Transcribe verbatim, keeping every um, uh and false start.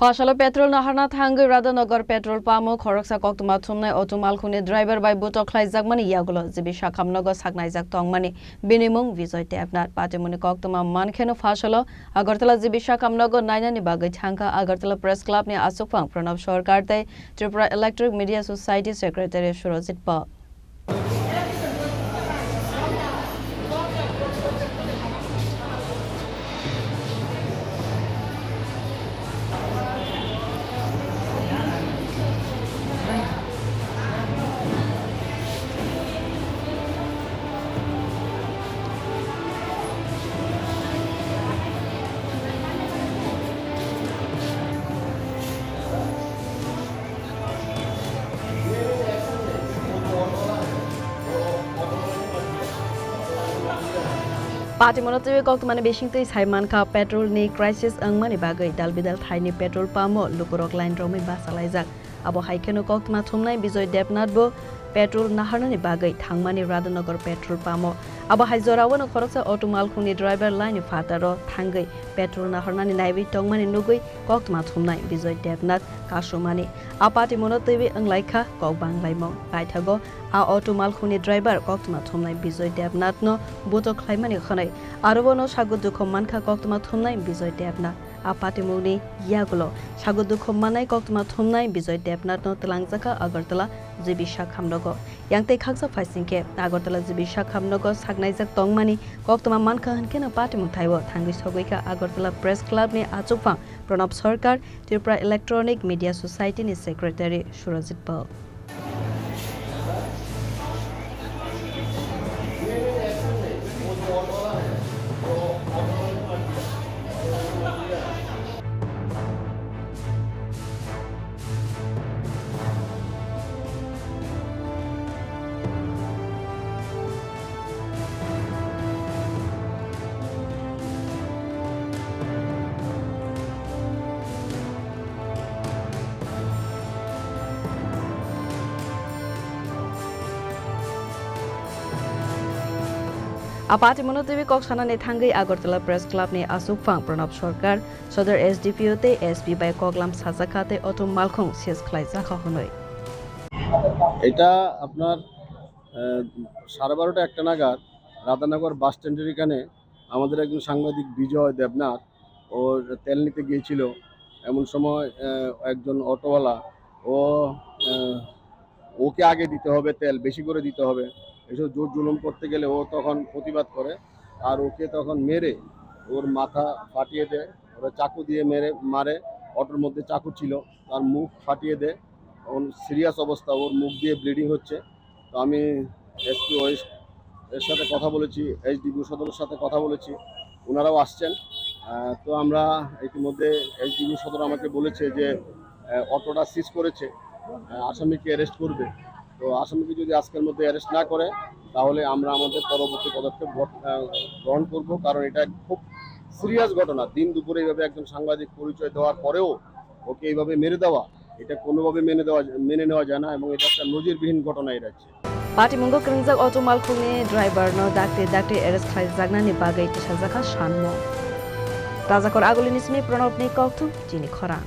Phasalo petrol naharna thangwi Radhanagar petrol pump o khoroksa koktwma thumnai auto malkhungni driver bai butok khlaijakmani yagulo G B Shakham nogo saknaijak tongmani bini mung Bijoy Debnath. Patimungni koktwma mankheno Phasalo Agartala G B Shakham nogo nainani bagwi thangkha Agartala Press Club ni achukphang Pranab Sarkar tei Tripura Electronic Media Society Secretary Surajit Pal. Patimungno twiwi koktwmani bisingtwi sai mankha, petrol ni crisis wngmani bagwi dal bidal thaini petrol pump o lukurok line romwi bachalaijak. Abo hai kheno koktwma thumnai Bijoy Debnath bo petrol naharnani bagwi thangmani Radhanagar petrol pump o. Abo hai jorao no khoroksa auto malkhungni driver line ni phataro thangwi petrol naharnani naiwi tongmani nugwi koktwma thumnai Bijoy Debnath kasumani. A patimungno twiwi wnglaikha kok banglaimung. Paithago a auto malkhungni driver koktwma thumnai Bijoy Debnath no butok khlaimani hwnwi aro bono sago dukho mankha koktwma thumnai Bijoy Debnath. A patimungni yagulo sago dukho mannai koktwma thumnai Bijoy Debnath no twlangjakha Agartala G B Shakham nogo. Yang tei khaksa phaising khe Agartala G B Shakham nogo saknaijak tongmani koktwma mankha hwnkheno patimung thaibo thangwi sogwikha Agartala Press Club ni achukphang Pranab Sarkar, Tripura Electronic Media Society ni Secretary Surajit Pal. A patimungno twiwi kok sanani thangwi Agartala Press Club ni achukphang Pranab Sarkar, Sodor S D P O tei S P bai koklam sajakha tei auto malkhung seize khlaijakha hwnwi. এটা আপনার, আহ, সাড়ে বারোটা একটা নাগাদ রাধানগর বাস স্ট্যান্ডের এখানে আমাদের একজন সাংবাদিক বিজয় দেবনাথ, ও তেল নিতে গিয়েছিল। এমন সময়, আহ, একজন অটোওয়ালা, ও, আহ, ওকে আগে দিতে হবে তেল, বেশি করে দিতে হবে, এসব জোর জুলুম করতে গেলে ও তখন প্রতিবাদ করে। আর ওকে তখন মেরে ওর মাথা ফাটিয়ে দেয়, ওরা চাকু দিয়ে মেরে, মারে, অটোর মধ্যে চাকু ছিল, তার মুখ ফাটিয়ে দেয়। এখন সিরিয়াস অবস্থা, ওর মুখ দিয়ে ব্লিডিং হচ্ছে। তো আমি এসপি ওয়েস্ট এর সাথে কথা বলেছি, এসডিপিও সদরের সাথে কথা বলেছি, ওনারাও আসছেন। আহ, তো আমরা ইতিমধ্যে এসডিপিও সদর আমাকে বলেছে যে, আহ, অটোটা সিজ করেছে, আহ, আসামিকে অ্যারেস্ট করবে। তো আসামিকে যদি আজকের মধ্যে অ্যারেস্ট না করে, তাহলে আমরা আমাদের পরবর্তী পদক্ষেপ ঘট-, আহ, গ্রহণ করব, কারণ এটা খুব সিরিয়াস ঘটনা। দিন দুপুরে এইভাবে একজন সাংবাদিক পরিচয় দেওয়ার পরেও ওকে এইভাবে মেরে দেওয়া, এটা কোনোভাবে মেনে দেওয়া, মেনে নেওয়া যায় না এবং এটা একটা নজিরবিহীন ঘটনা এই রাজ্যে। Patimungo kwrwngjak auto malkhungni driver no dakti dakti arrest khlaijaknani bagwi tisajakha sanmung. Rajakor Agulini simi Pranobni kokthum chini khorang.